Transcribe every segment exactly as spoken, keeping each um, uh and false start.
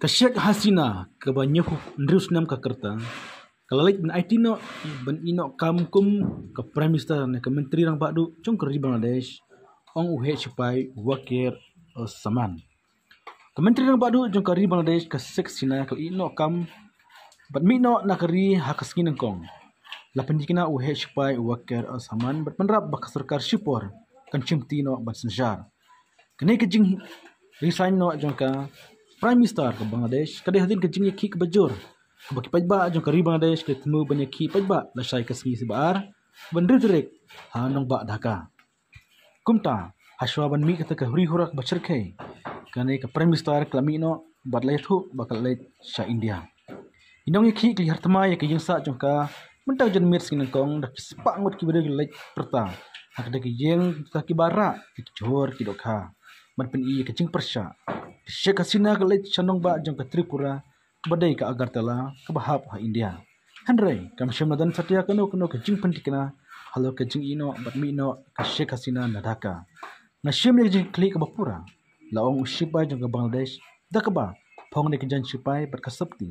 Ka Sheikh Hasina, kaba hynñiewphew hynriew snem ka rta, ka la leit ban aiti noh, ban ïeh noh kam kum ka Prime Minister ne ka Myntri Rangbah Duh jong ka ri Bangladesh, ong u heh shipai Waqar Ussaman. Ka Myntri Rangbah Duh jong ka ri Bangladesh, ka Sheikh Hasina, ka la ïeh noh kam bad mih noh na ka ri ha ka sngi nyngkong. La pynthikna u heh shipai Waqar Ussaman bad pynrap ba ka sorkar shipor kan shimti noh ban synshar. Kane ka jing resign noh jong ka Prime Minister ka Bangladesh ka dei hadien ka jingïakhih kaba jur kaba ki paidbah jong ka ri Bangladesh ki la thmu ban ïakhih paidbah lashai ka sngi Sniper, ban hynriew tarik, ha nongbah Dhaka. Kumta, hashwa ban mih kata ka huri hura kaba shyrkhei, kane ka Prime Minister ka la mih noh bad la ïathuh ba ka la leit sha India. Ki nongïakhih ki la hiar thymmai ïa ka ïingsah jong ka mynta ka janmiet sngi nyngkong, da ki spah ngut ki briew ki la leit pyrta ha kata ka ïing, da kiba rah ki jhur ki dohkha ban pyni ïa ka jingpyrshah. Ka Sheikh Hasina ka la leit sha nongbah jong ka Tripura, kaba dei ka Agartala, kaba hap ha India. Hynrei kam shym la don satia kano kano ka jingpynthikna halor ka jingïeh noh bad mih noh ka Sheikh Hasina na Dhaka. Nga shim ïa ka jingkhlieh kaba pura, la ong u shipai jong ka Bangladesh, da kaba phong da ki jaiñ shipai bad ka sopti.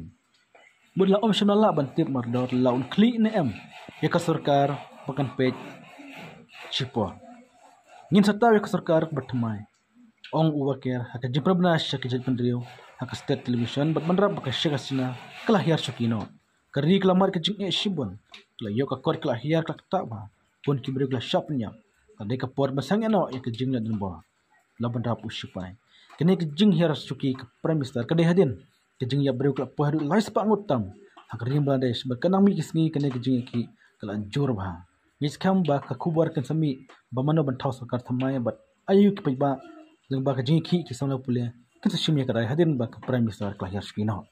Bad la um shym la lah ban tip mardor la un khlieh ne em ïa ka sorkar ba kan peit shipor. Ngin sa taw ïa ka sorkar kaba thymmai, ong u Waqar ha ka jingpynbna sha ki jaitbynriew ha ka state television bad pynrap ba ka Sheikh Hasina ka la hiar shuki noh. Ka ri ka la mad ka jingeh shibun, ka la ïoh ka kot, ka la hiar, ka la ktah bha. Bun ki briew ki la shah pynïap. Ka dei ka por ban sangeh noh ïa ka jingleh donbor, la pynrap u shipai. Kane ka jinghiar shuki ka Prime Minister ka dei hadien ka jingïap briew ka la poi haduh lai spah ngut tam ha ka ri Bangladesh, bad ka nang mih ki sngi kane ka jingïakhih ka la jur bha. Ngi skhem ba ka khubor kan sa mih ba mano ban thaw sorkar thymmai bad aïu ki paidbah, lyngba ka jingïakhih ki samla pule, kan sa shim ïa ka rai hadien ba ka Prime Minister ka la hiar shuki noh.